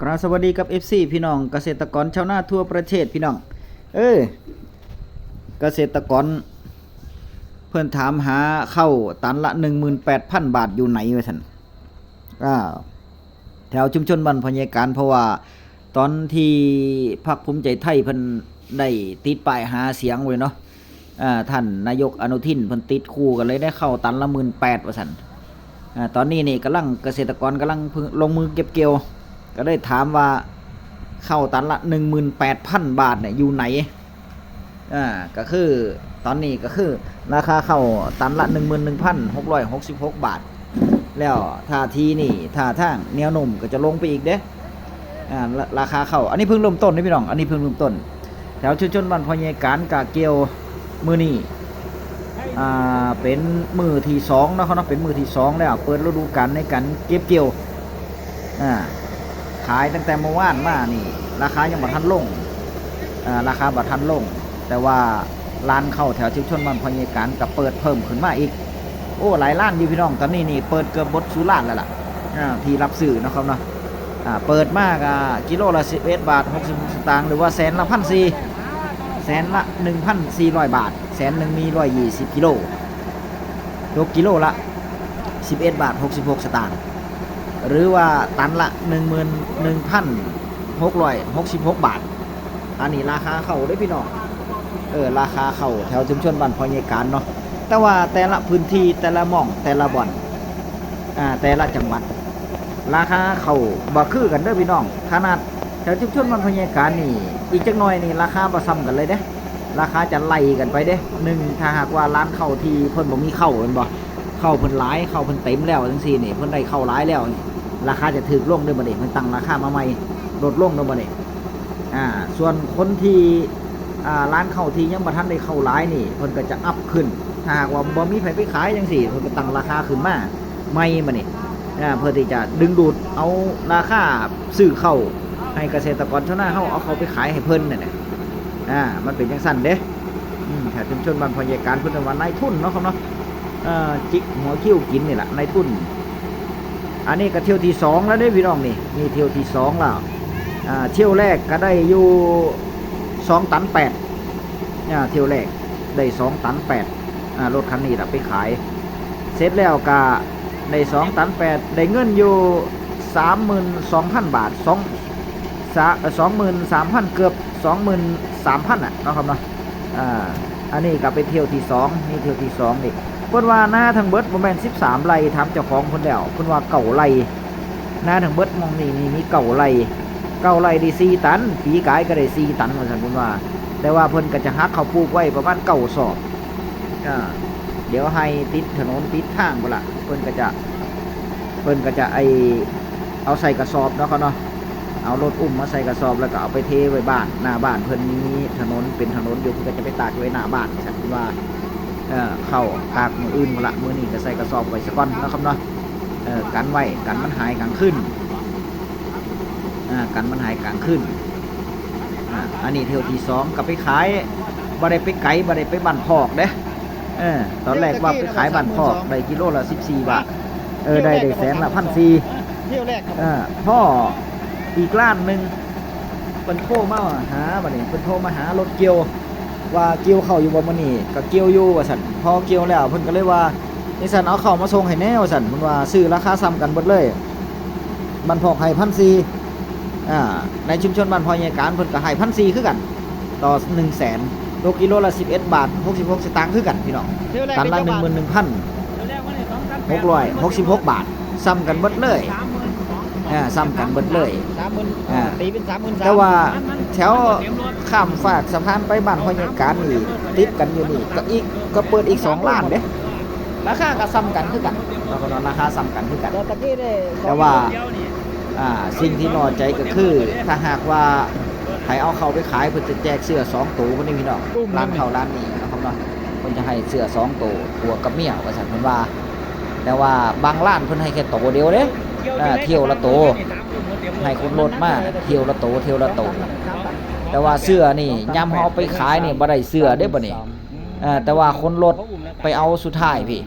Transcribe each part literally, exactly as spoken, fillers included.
ครับ สวัสดีกับ เอฟซี พี่น้องเกษตรกรชาวนาทั่วประเทศพี่น้อง เออ เกษตรกรเพิ่นถามหาข้าวตันละ หนึ่งหมื่นแปดพัน บาทอยู่ไหนว่าซั่น อ่า แถวชุมชนบ้านพ่อใหญ่การ เพราะว่าตอนที่พรรคภูมิใจไทยเพิ่นได้ติดป้ายหาเสียงไว้เนาะ อ่า ท่านนายกอนุทินเพิ่นติดคู่กันเลยได้ข้าวตันละ หมื่นแปด ว่าซั่น อ่า ตอนนี้นี่กำลัง เกษตรกรกำลังลงมือเก็บเกี่ยว ก็เลยถามว่าข้าวตันละ หนึ่งหมื่นแปดพัน บาทเนี่ยอยู่ไหน อ่า ก็คือตอนนี้ก็คือราคาข้าวตันละ หนึ่งหมื่นหนึ่งพันหกร้อยหกสิบหก บาท แล้วท่าทีนี่ท่าทางแนวโน้มก็จะลงไปอีกเด้ อ่า รา- ราคาข้าว อันนี้เพิ่งเริ่มต้นนะพี่น้อง อันนี้เพิ่งเริ่มต้น แถวชุมชนบ้านพ่อใหญ่การกะเกี่ยวมื้อนี้ อ่า เป็นมื้อที่สองเนาะครับเนาะ เป็นมื้อที่สองแล้ว เปิดฤดูกาลในการเก็บเกี่ยว อ่า ขายตั้งแต่เมื่อวานมานี่ ราคายังบ่ทันลง อ่า ราคาบ่ทันลง แต่ว่าร้านข้าวแถวชุมชนบ้านพ่อใหญ่การก็เปิดเพิ่มขึ้นมาอีก โอ้ หลายร้านอยู่พี่น้อง ตอนนี้นี่เปิดเกือบเบิดสู่ร้านแล้วล่ะ อ่า ที่รับซื้อเนาะครับเนาะ อ่า เปิดมาก็กิโลละ สิบเอ็ด บาท หกสิบหก สตางค์ หรือว่าแสนละ พันสี่ แสนละ หนึ่งพันสี่ร้อย บาท แสนหนึ่งมี ร้อยยี่สิบ กิโล ตกกิโลละ สิบเอ็ด บาท หกสิบหก สตางค์ หรือว่าตันละ หนึ่งหมื่นหนึ่งพันหกร้อยหกสิบหก บาท อันนี้ราคาข้าวเด้อพี่น้อง เออ ราคาข้าวแถวชุมชนบ้านพ่อใหญ่การเนาะ แต่ว่าแต่ละพื้นที่ แต่ละหม่อง แต่ละบ่อน อ่า แต่ละจังหวัด ราคาข้าวบ่คือกันเด้อพี่น้อง ขนาดแถวชุมชนบ้านพ่อใหญ่การนี่ อีกจักหน่อยนี่ราคาบ่ซ้ำกันเลยเด้ ราคาจะไล่กันไปเด้ หนึ่ง ถ้าหากว่าร้านข้าวที่เพิ่นบ่มีข้าวแม่นบ่ ข้าวเพิ่นหลาย ข้าวเพิ่นเต็มแล้วจังซี่นี่ เพิ่นได้ข้าวหลายแล้วนี่ ราคาจะถูกลงเด้อบัดนี้ เพิ่นตั้งราคามาใหม่ ลดลงเด้อบัดนี้ อ่า ส่วนคนที่ อ่า ร้านข้าวที่ยังบ่ทันได้ข้าวหลายนี่ เพิ่นก็จะอัพขึ้น ถ้าหากว่าบ่มีไผไปขายจังซี่ เพิ่นก็ตั้งราคาขึ้นมาใหม่บัดนี้ อ่า เพื่อที่จะดึงดูดเอาราคาซื้อข้าวให้เกษตรกรชาวนาเฮาเอาข้าวไปขายให้เพิ่นนั่นแหละ อ่า มันเป็นจังซั่นเด้ อืม แถวชุมชนบ้านพ่อใหญ่การ เพิ่นเอิ้นว่านายทุนเนาะครับเนาะ เอ่อ จิกหัวคิวกินนี่แหละ นายทุน อันนี้ก็เที่ยวที่สองแล้วเด้พี่น้องนี่ นี่เที่ยวที่สองแล้ว อ่า เที่ยวแรกก็ได้อยู่ สองตันแปด อ่า เที่ยวแรกได้ สองตันแปด อ่า รถคันนี้ล่ะไปขาย เสร็จแล้วก็ได้ สองตันแปด ได้เงินอยู่ สามหมื่นสองพัน บาท สอง สะ- เอ่อ สองหมื่นสามพัน เกือบ สองหมื่นสามพัน อ่ะเนาะครับเนาะ อ่า อันนี้ก็เป็นเที่ยวที่สอง นี่เที่ยวที่สองนี่ เพิ่นว่านาทั้งเบิดบ่แม่น สิบสาม ไร่ ถามเจ้าของเพิ่นแล้ว เพิ่นว่า เก้า ไร่ นาทั้งเบิดหม่องนี้นี่มี เก้า ไร่ เก้า ไร่ได้ สี่ ตัน ปีกายก็ได้ สี่ ตันว่าซั่นเพิ่นว่า แต่ว่าเพิ่นก็จะหักข้าวปลูกไว้ประมาณ เก้า สอบ อ่า เดี๋ยวให้ติดถนนติดทางพุ้นล่ะ เพิ่นก็จะ เพิ่นก็จะไอ้ เอาใส่กระสอบเนาะครับเนาะ เอารถอุ้มมาใส่กระสอบแล้วก็เอาไปเทไว้บ้าน หน้าบ้านเพิ่นมีถนน เป็นถนนอยู่ เพิ่นก็จะไปตากไว้หน้าบ้านซั่นเพิ่นว่า เอ่อ ข้าวตากมื้ออื่นพุ้นละ มื้อนี้ก็ใส่กระสอบไว้ซะก่อนเนาะครับเนาะ เอ่อ กันไว้ กันมันหายกลางคืน อ่า กันมันหายกลางคืน อ่า อันนี้เที่ยวที่สองก็ไปขาย บ่ได้ไปไกล บ่ได้ไปบ้านพอกเด้ เออ ตอนแรกว่าไปขายบ้านพอก ได้กิโลละ สิบสี่ บาท เออ ได้ ได้แสนละ พันสี่ เที่ยวแรกครับ เออ พ่ออีกร้านหนึ่ง เพิ่นโทรมาหาบัดนี้ เพิ่นโทรมาหารถเกี่ยว ว่าเกี่ยวข้าวอยู่บ่มื้อนี้ ก็เกี่ยวอยู่ว่าซั่น พอเกี่ยวแล้วเพิ่นก็เลยว่า จังซั่นเอาข้าวมาส่งให้แหน่ว่าซั่น เพิ่นว่าซื้อราคาส่ำกันเบิดเลย บ้านพอกให้ พันสี่ อ่า ในชุมชนบ้านพ่อใหญ่การเพิ่นก็ให้ พันสี่ คือกัน ต่อ หนึ่งแสน ตกกิโลละ สิบเอ็ด บาท หกสิบหก สตางค์คือกันพี่น้อง ตันละ หนึ่งหมื่นหนึ่งพันหกร้อยหกสิบหก บาท ส่ำกันเบิดเลย อ่า ส่ำกันเบิดเลย สามหมื่น อ่า ตีเป็น สามหมื่นสาม แต่ว่าแถวข้ามฟากสะพานไปบ้านพ่อใหญ่การนี่ ติดกันอยู่นี่ ก็อีก ก็เปิดอีกสองร้านเด้ ราคาก็ส่ำกันคือกัน แล้วก็ราคาส่ำกันคือกัน แต่ตะกี้ได้ แต่ว่า อ่า สิ่งที่น้อยใจก็คือ ถ้าหากว่าไผเอาข้าวไปขาย เพิ่นจะแจกเสื้อสองตัว พวกนี้พี่น้อง ร้านข้าวร้านนี้นะครับเนาะ เพิ่นจะให้เสื้อสองตัว ผัวกับเมียว่าซั่นเพิ่นว่า แต่ว่าบางร้านเพิ่นให้แค่ตัวเดียวเด้ เอ่อ เที่ยวละตัว ให้คนรถมาเที่ยวละตัว เที่ยวละตัว แต่ว่าเสื้อนี่ ยามเฮาเอาไปขายนี่ บ่ได้เสื้อเด้บัดนี้ เอ่อ แต่ว่าคนรถไปเอาสุดท้ายพี่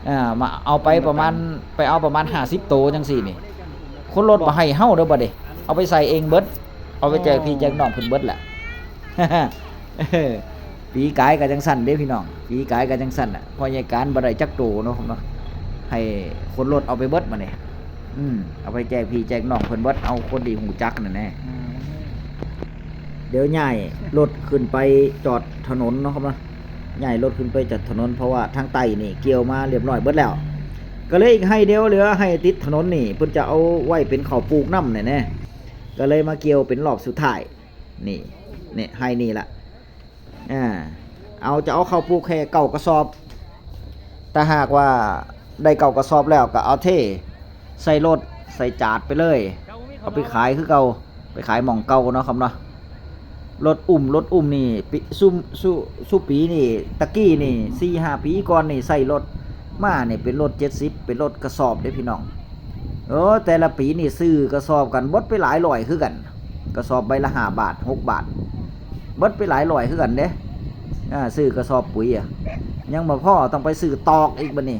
เอ่อ มาเอาไปประมาณ ไปเอาประมาณ ห้าสิบตัวจังซี่นี่ คนรถบ่ให้เฮาเด้อบัดนี้ เอาไปใส่เองเบิด เอาไปแจกพี่แจกน้องเพิ่นเบิดแหละ ปีกายก็จังซั่นเด้พี่น้อง ปีกายก็จังซั่นน่ะ พ่อใหญ่การบ่ได้จักโตเนาะครับเนาะ ให้คนรถเอาไปเบิดมาเนี่ย อืม เอาไปแจกพี่แจกน้องเพิ่นเบิด เอาคนที่ฮู้จักนั่นแหละ อืม เดี๋ยวย้ายรถขึ้นไปจอดถนนเนาะครับเนาะ ย้ายรถขึ้นไปจอดถนน เพราะว่าทางใต้นี่เกี่ยวมาเรียบร้อยเบิดแล้ว ก็เลยให้เดี๋ยวเหลือให้ติดถนนนี่ เพิ่นจะเอาไว้เป็นข้าวปลูกนำแหน่แหน่ ก็เลยมาเกี่ยวเป็นรอบสุดท้าย นี่ นี่ ให้นี่ละ อ่า เอา จะเอาข้าวปลูกแค่เก้ากระสอบ ถ้าหากว่าได้เก้ากระสอบแล้วก็เอาเทใส่รถ ใส่จาดไปเลย เอาไปขายคือเก่า ไปขายหม่องเก่าเนาะครับเนาะ รถอุ้ม รถอุ้มนี่ ปี ซุม ซุ ซุปีนี่ ตะกี้นี่ สี่ห้าปีก่อนนี่ ใส่รถมานี่เป็นรถเจ็ดสิบ เป็นรถกระสอบเด้พี่น้อง เออ แต่ละปีนี่ซื้อกระสอบกันเบิดไปหลายร้อยคือกัน กระสอบใบละห้าบาท หกบาท เบิดไปหลายร้อยคือกันเด้ อ่า ซื้อกระสอบปุ๋ยอะ ยังบ่พอ ต้องไปซื้อตอกอีกบัดนี้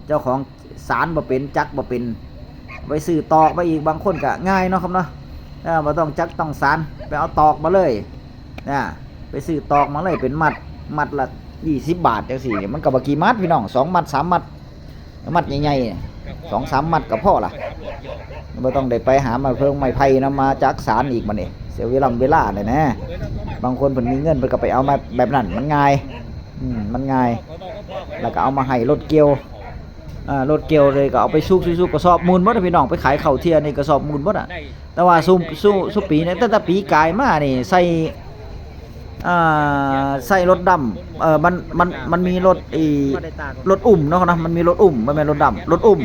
เจ้าของสานบ่เป็น จักบ่เป็น ไปซื้อตอกมาอีก บางคนก็ง่ายเนาะครับเนาะ อ่า บ่ต้องจักต้องสาน ไปเอาตอกมาเลย นะ ไปซื้อตอกมาเลย เป็นมัด มัดละยี่สิบบาทจังซี่ มันก็บ่กี่มัดพี่น้อง สองมัด สามมัด มัดใหญ่ๆ สองสามมัดก็พอละ บ่ต้องได้ไปหาไม้เพิงไม้ไผ่นำมาจักสานอีกบัดนี้ เสียเวลา เวลาเลยนะ บางคนเพิ่นมีเงินเพิ่นก็ไปเอามาแบบนั้น มันง่าย อืม มันง่าย แล้วก็เอามาให้รถเกี่ยว อ่า รถเกี่ยวเลยก็เอาไปซุกๆๆ กระสอบหมื่นเบิดอะพี่น้อง ไปขายข้าวเที่ยนี่กระสอบหมื่นเบิดอะ แต่ว่าซุม ซุ ซุปีเนี่ย ตั้งแต่ปีกายมานี่ ใส่ อ่า ใส่รถดำ เออ มัน มัน มันมีรถอี รถอุ้มเนาะนะ มันมีรถอุ้ม บ่แม่นรถดำ รถอุ้ม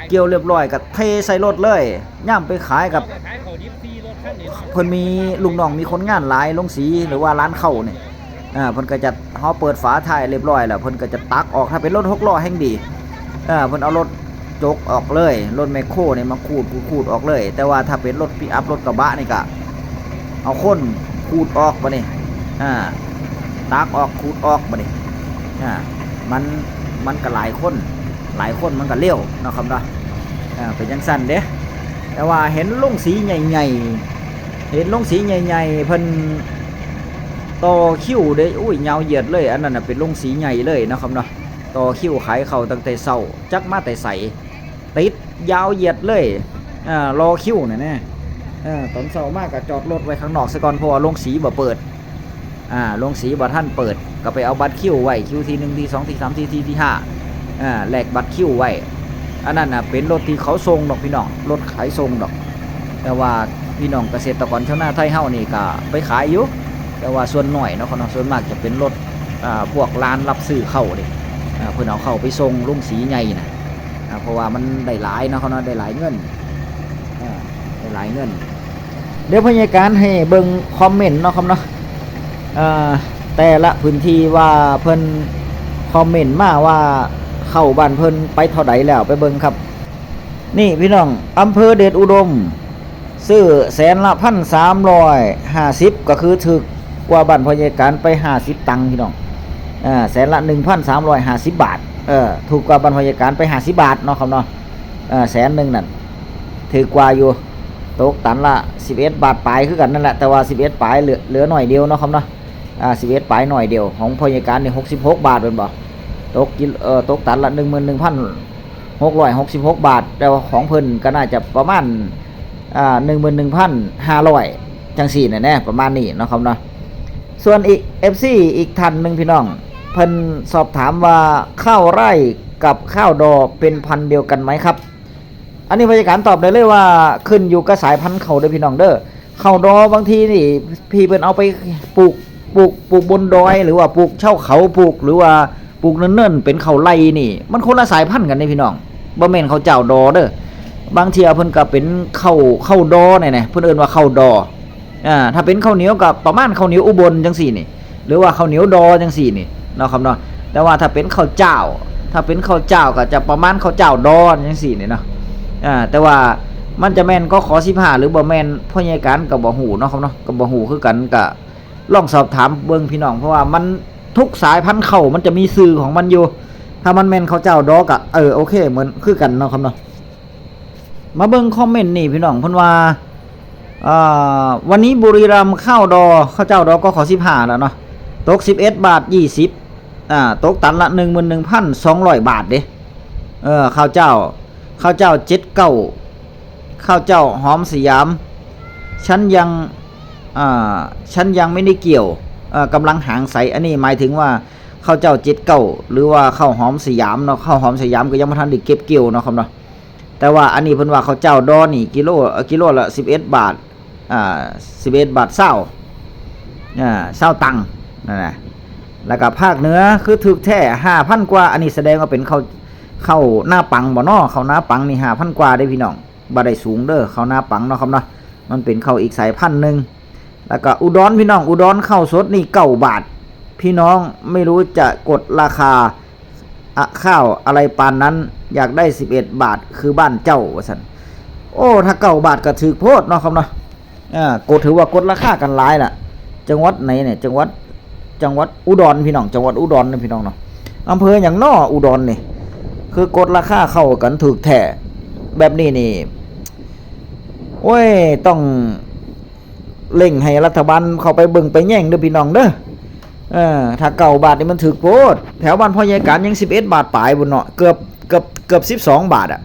เกี่ยวเรียบร้อยก็เทใส่รถเลย ย่ามไปขายกับ เพิ่นมีลูกน้อง มีคนงานหลาย ลงสีหรือว่าร้านข้าวนี่ อ่า เพิ่นก็จะ เฮาเปิดฝาท้ายเรียบร้อยแล้ว เพิ่นก็จะตักออก ถ้าเป็นรถหกล้อแฮ่งดี อ่า เพิ่นเอารถจกออกเลย รถแมคโครนี่มาขูด ขูด ขูดออกเลย แต่ว่าถ้าเป็นรถปิกอัพ รถกระบะนี่ก็เอาคนขูดออกบัดนี้ อ่า ตักออก ขูดออกบัดนี้ อ่า มัน มันก็หลายคน หลายคนมันก็เร็วเนาะครับเนาะ อ่า เป็นจังซั่นเด้ แต่ว่าเห็นโรงสีใหญ่ๆ เห็นโรงสีใหญ่ๆ เพิ่นต่อคิวเด้ อุ้ย ยาวเหยียดเลย อันนั้นน่ะเป็นโรงสีใหญ่เลยเนาะครับเนาะ ต่อคิวขายข้าวตั้งแต่เช้า จักมาแต่ไส ติดยาวเหยียดเลย อ่า รอคิวน่ะนะ เออ ตอนเช้ามาก็จอดรถไว้ข้างนอกซะก่อน เพราะว่าโรงสีบ่เปิด อ่า โรงสีบ่ทันเปิด ก็ไปเอาบัตรคิวไว้ คิวที่หนึ่ง ที่สอง ที่สาม ที่สี่ ที่ห้า อ่า แลกบัตรคิวไว้ อันนั้นน่ะเป็นรถที่เขาส่งดอกพี่น้อง รถขายส่งดอก แต่ว่าพี่น้องเกษตรกรชาวนาไทยเฮานี่ก็ไปขายอยู่ แต่ว่าส่วนน้อยเนาะครับเนาะ ส่วนมากจะเป็นรถ อ่า พวกร้านรับซื้อข้าวนี่ อ่า เพิ่นเอาข้าวไปส่งโรงสีใหญ่น่ะ อ่า เพราะว่ามันได้หลายเนาะครับเนาะ ได้หลายเงิน อ่า ได้หลายเงิน เดี๋ยวพ่อใหญ่การให้เบิ่งคอมเมนต์เนาะครับเนาะ อ่า แต่ละพื้นที่ว่าเพิ่นคอมเมนต์มาว่าข้าวบ้านเพิ่นไปเท่าใดแล้ว ไปเบิ่งครับ นี่พี่น้อง อำเภอเดชอุดม ซื้อแสนละพันสามร้อยห้าสิบ ก็คือถูกกว่าบ้านพ่อใหญ่การไปห้าสิบตังค์พี่น้อง อ่า แสนละหนึ่งพันสามร้อยห้าสิบบาท เออ ถูกกว่าบ้านพ่อใหญ่การไปห้าสิบบาทเนาะครับเนาะ เออ แสนหนึ่งนั่น ถูกกว่าอยู่ ตกตันละสิบเอ็ดบาทปลายคือกันนั่นแหละ แต่ว่าสิบเอ็ดปลายเหลือ เหลือหน่อยเดียวเนาะครับเนาะ อ่า สิบเอ็ดปลายหน่อยเดียว ของพ่อใหญ่การนี่หกสิบหกบาทแม่นบ่ ตกกิโล เอ่อ ตกตันละหนึ่งหมื่นหนึ่งพันหกร้อยหกสิบหกบาท แต่ว่าของเพิ่นก็น่าจะประมาณ อ่า หนึ่งหมื่นหนึ่งพันห้าร้อย จังซี่น่ะแน่ ประมาณนี้เนาะครับเนาะ ส่วนอีก เอฟซี อีกท่านหนึ่งพี่น้อง เพิ่นสอบถามว่าข้าวไร่กับข้าวดอเป็นพันธุ์เดียวกันไหมครับ อันนี้พ่อใหญ่การตอบได้เลยว่าขึ้นอยู่กับสายพันธุ์ข้าวเด้อพี่น้องเด้อ ข้าวดอบางทีนี่พี่เพิ่นเอาไปปลูก ปลูก ปลูกบนดอย หรือว่าปลูกชาวเขาปลูก หรือว่าปลูกเนินๆ เป็นข้าวไร่นี่ มันคนละสายพันธุ์กันเด้พี่น้อง บ่แม่นข้าวเจ้าดอเด้อ บางเทื่อเพิ่นก็เป็นข้าว ข้าวดอนี่แหละ เพิ่นเอิ้นว่าข้าวดอ อ่า ถ้าเป็นข้าวเหนียวก็ประมาณข้าวเหนียวอุบลจังซี่นี่ หรือว่าข้าวเหนียวดอจังซี่นี่เนาะครับเนาะ แต่ว่าถ้าเป็นข้าวเจ้า ถ้าเป็นข้าวเจ้าก็จะประมาณข้าวเจ้าดอจังซี่นี่เนาะ อ่า แต่ว่ามันจะแม่น กข สิบห้า หรือบ่แม่น พ่อใหญ่การก็บ่ฮู้เนาะครับเนาะ ก็บ่ฮู้คือกัน ก็ลองสอบถามเบิ่งพี่น้อง เพราะว่ามัน ทุกสายพันธุ์ข้าวมันจะมีชื่อของมันอยู่ ถ้ามันแม่นข้าวเจ้าดอก็ เออ โอเค เหมือนคือกันเนาะครับเนาะ มาเบิ่งคอมเมนต์นี่พี่น้อง เพิ่นว่า อ่า วันนี้บุรีรัมย์ข้าวดอ ข้าวเจ้าดอ กข สิบห้า แล้วเนาะ ตก สิบเอ็ด บาท ยี่สิบ อ่า ตกตันละ หนึ่งหมื่นหนึ่งพันสองร้อย บาทเด้ เออ ข้าวเจ้า ข้าวเจ้า เจ็ดเก้า ข้าวเจ้าหอมสยาม ฉันยัง อ่า ฉันยังไม่ได้เกี่ยว เอ่อ กำลังหางใส อันนี้หมายถึงว่าข้าวเจ้า เจ็ดเก้า หรือว่าข้าวหอมสยามเนาะ ข้าวหอมสยามก็ยังบ่ทันได้เก็บเกี่ยวเนาะครับเนาะ แต่ว่าอันนี้เพิ่นว่าข้าวเจ้าดอนี่กิโล เอ่อ กิโลละ สิบเอ็ด บาท อ่า สิบเอ็ด บาท ซาว อ่า ซาว ตังค์ นั่นนะ แล้วก็ภาคเหนือคือถืกแท้ ห้าพัน กว่า อันนี้แสดงว่าเป็นข้าว ข้าวนาปังบ่เนาะ ข้าวนาปังนี่ ห้าพัน กว่าเด้พี่น้อง บ่ได้สูงเด้อ ข้าวนาปังเนาะครับเนาะ มันเป็นข้าวอีกสายพันธุ์หนึ่ง แล้วก็อุดรพี่น้อง อุดรข้าวสดนี่ เก้า บาท พี่น้องไม่รู้จะกดราคา อะ ข้าวอะไรปานนั้น อยากได้ สิบเอ็ด บาท คือบ้านเจ้า ว่าซั่น โอ้ ถ้า เก้า บาทก็ถืกโพดเนาะครับเนาะ อ่า กด ถือว่ากดราคากันหลายล่ะ จังหวัดไหนเนี่ย จังหวัด จังหวัดอุดรพี่น้อง จังหวัดอุดรนะพี่น้องเนาะ อำเภอหยังน้ออุดรนี่ คือกดราคาข้าวกันถืกแท้ แบบนี้นี่ โอ้ย ต้องเร่งให้รัฐบาลเข้าไปเบิ่งไปแยงเด้อพี่น้องเด้อ เออ ถ้า เก้า บาทนี่มันถืกโพด แถวบ้านพ่อใหญ่การยัง สิบเอ็ด บาทปลายพุ้นเนาะ เกือบ เกือบ เกือบ สิบสอง บาทอะ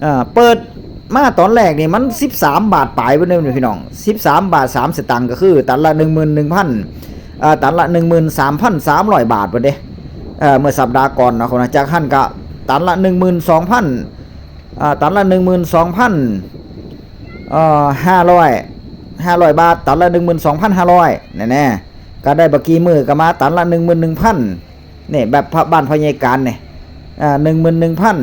เอ่อ เปิดมาตอนแรกนี่มัน สิบสาม บาทปลายพุ้นเด้อพี่น้อง สิบสาม บาท สาม สตางค์ ก็คือตันละ หนึ่งหมื่นหนึ่งพัน เอ่อ ตันละ หนึ่งหมื่นสามพันสามร้อย บาทพุ้นเด้ เอ่อ เมื่อสัปดาห์ก่อนเนาะครับเนาะ จากหั้นก็ตันละ หนึ่งหมื่นสองพัน อ่า ตันละ หนึ่งหมื่นสองพัน เอ่อ ห้าร้อย ห้าร้อย บาท ตันละ หนึ่งหมื่นสองพันห้าร้อย แน่ๆ ก็ได้บ่กี่มื้อก็มาตันละ หนึ่งหมื่นหนึ่งพัน นี่ แบบพระบ้านพ่อใหญ่การนี่ อ่า หนึ่งหมื่นหนึ่งพัน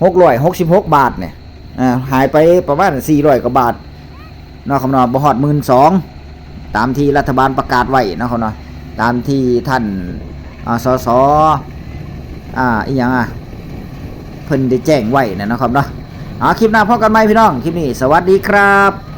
หกร้อยหกสิบหก บาทนี่ อ่า หายไปประมาณ สี่ร้อย กว่าบาท เนาะครับเนาะ บ่ฮอด หมื่นสอง ตามที่รัฐบาลประกาศไว้เนาะครับเนาะ ตามที่ท่าน อ่า สส อ่า อีหยังอ่ะ เพิ่นได้แจ้งไว้นะเนาะครับเนาะ เอา คลิปหน้าพบกันใหม่พี่น้อง คลิปนี้สวัสดีครับ